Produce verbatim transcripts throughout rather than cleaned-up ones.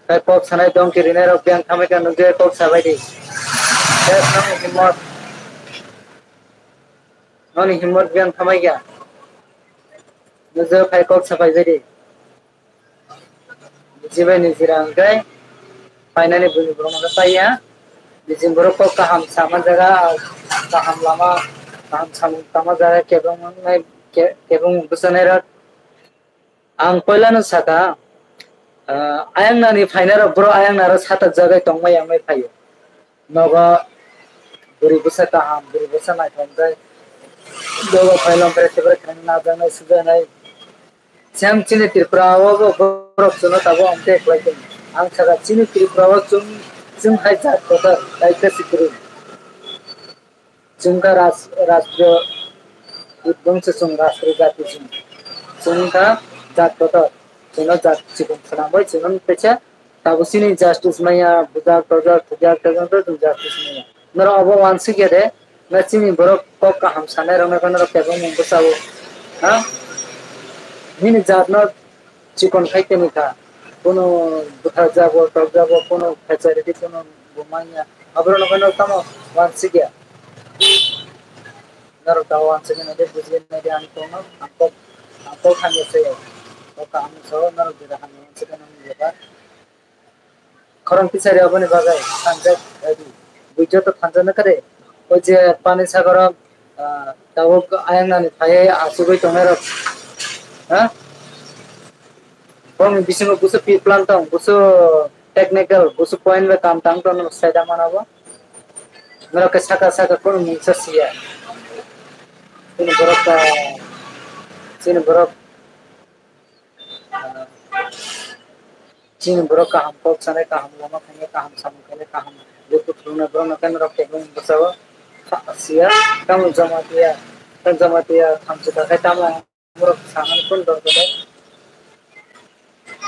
Tei kok sanai dongki rinai rok biyang thamai kha nukjai kok sabai di. Tei noni himmot, noni himmot biyang thamai kha. Nukjai khai kok sabai bai di. Niji bai niji rang khe painani buini borok no paiya. Niji borok kok kaham sama jaga, kaham lama, kaham samung tama jaga kebeng nai ke-, kebeng bwchanai rok. Ang poilano saka, ah, ayang nani phainai rok borok ayang naro satak jagai tongmai yangmai phaio. Nogo bwrwi bwsa kaham, bwrwi bwsa naithok khe. Nogo phai longkhe sibere khaina najaknai, sujaknai. Sem chini Tripura o bo borok chwngno tabuk amtwi khlai tong. Ang sakha chini Tripura o chwng, chwng hai jat kotor, kaisa si kwrwi. Chwng kha ras-, rastro, bongso chwng rastro jati chwng. Chwng kha jat kotor. Chwngno jat chikon khwnangbai chwngno teisa tabuk chini justice maya, bujak, tojak, thujak, tojak, tojak, chwng justice maya. Norok obo uansukya de, na chini borok kok kaham sanai rokno khe norok kebengmung bwsao, ha? Nini jatno chikon khai tini kha, kuno bwthar jabo, tok jabo, kuno facility kuno bumanya, aborok no khe norok tamo uansukya. Norok ta uansukya nai de, bujina nai de, ang tongno, ang kok, ang kok hamya se, kok kaham so, norok jera hamya uansukya nang jeba. Khorang tisari aboni bagwi thanjak, eh, buijo to thanjakna kare. O je pani sagoro, ah, tabuk ayang nani phaiwi asugwi tongnai rok. Ha? Bong bisingo busu pi plan tong, busu technical, busu point bai kam tang tong saida mana bo. Norok ke saka saka kono mungsa siya. Chini borok ka, chini borok Chini borok kaham kok sanai, kaham lama khainai, kaham samung khainai, kaham luku thwrwngnai borokno khe norok kebeng bwsao kha siya. Tamo Jamatia, tamo Jamatia thamchi ta khai tamo borok sanani kun dor khe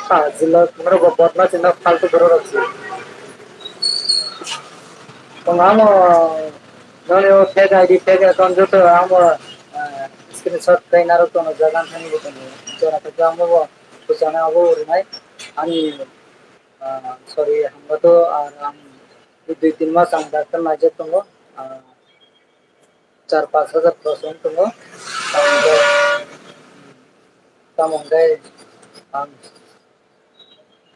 kha jila norok bo bodma chwngno faltu borok rok si. Tong amo noni o fake I D, fake account joto amo, eh, screenshot khai narok tono jaga thani bo tono. Jora khe amo bo. Bwsano abo rinai ani, ah, sorry, hambato ar ang dui tin mas ang doctor naijak tongo, ah, char panch hajar khoroch wng tongo. Tamo hwnkhe, tamo hwnkhe ang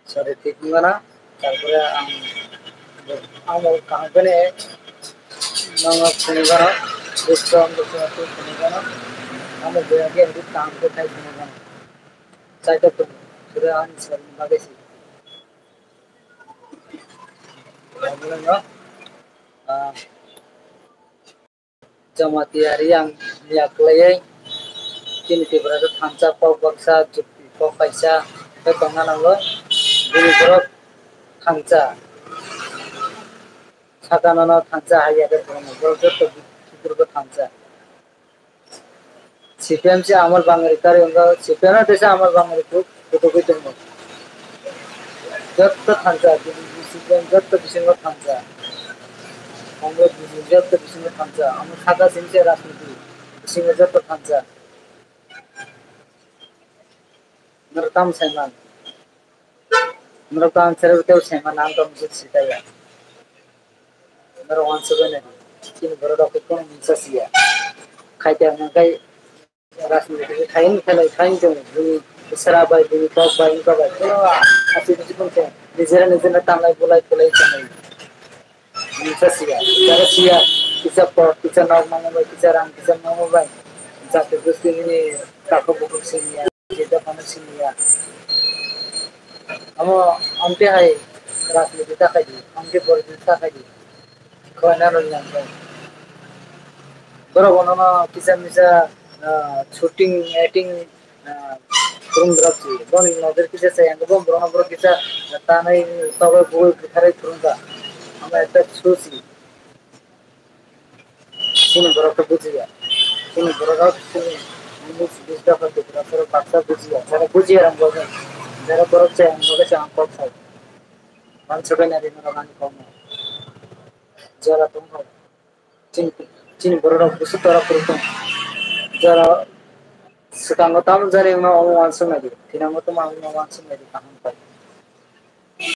sorry thik wngana, tarpore ang, ang kaham khe nono phunugano, busto ang phunugano, amo boya khe kaham khe khai phunugano. Chaita tongo, sura ani sari bagwi se. Abono, ah, Jamatia Reang miya kwlaiwi chini Tripura o thansa kok baksa, jukti kok kaisa, tei tongna nango. Bini borok thansa. Sakano no thansa hai ya khe tongna nango. Borok joto Tripura o thansa. C P M se Amal Bangari karwi wngkha, C P M no teisa Amal Bangari ku-, kutukwi tongo. Jotto thansa, B J P C P M jotto bisingo thansa. Congress B J P jotto bisingo thansa. Omo saka simi se rajniti bisingo jotto thansa. Norok tamo saiman? Norok tamo saiman, ang tamo se sitaya. Norok uansukgwi naidi, chini borok rok khe kono mungsa siya. Khaite hwnkhai rajniti khe khaini khelai khaini tong bini sra bai, bini kok bai, wngkha bai. Kono aswk bisi tong khe nijera nijera tanglai bulai khwlai tonglai. Mungsa siya, jara siya, kisa pot, kisa nok mangma bai, kisa rang, kisa mangma bai. Jati gosti nini takhuk bukhuk siniya. Jeta phano siniya. Amo amte hai rajniti ta khaidi, amte borjit ta khaidi. Khwna rwngya bai. Borok bono no kisa misa, ah, shooting, acting, ah, phwrwng rok si. Boni nojor kisa chaya, bom borok no borok kisa tanai, togwi bugwi bwtharwi phwrwngkha. Amo ekta show si. Chini borok khe bujiya. Chini borok rok chini English bujiya kho Tripura borok baksa bujiya. Jara bujiya rang bo jang. Jara borok chaya ang bo khe ang kok sai. Mansa bai nari norok ani kok no. Jara tong kho. Chini, chini borok rok busu tora kuru tong. Jara swkango tamo jani wngma omo uansuk nai di. Thinango tamo ang uansuk nai di kaham pai.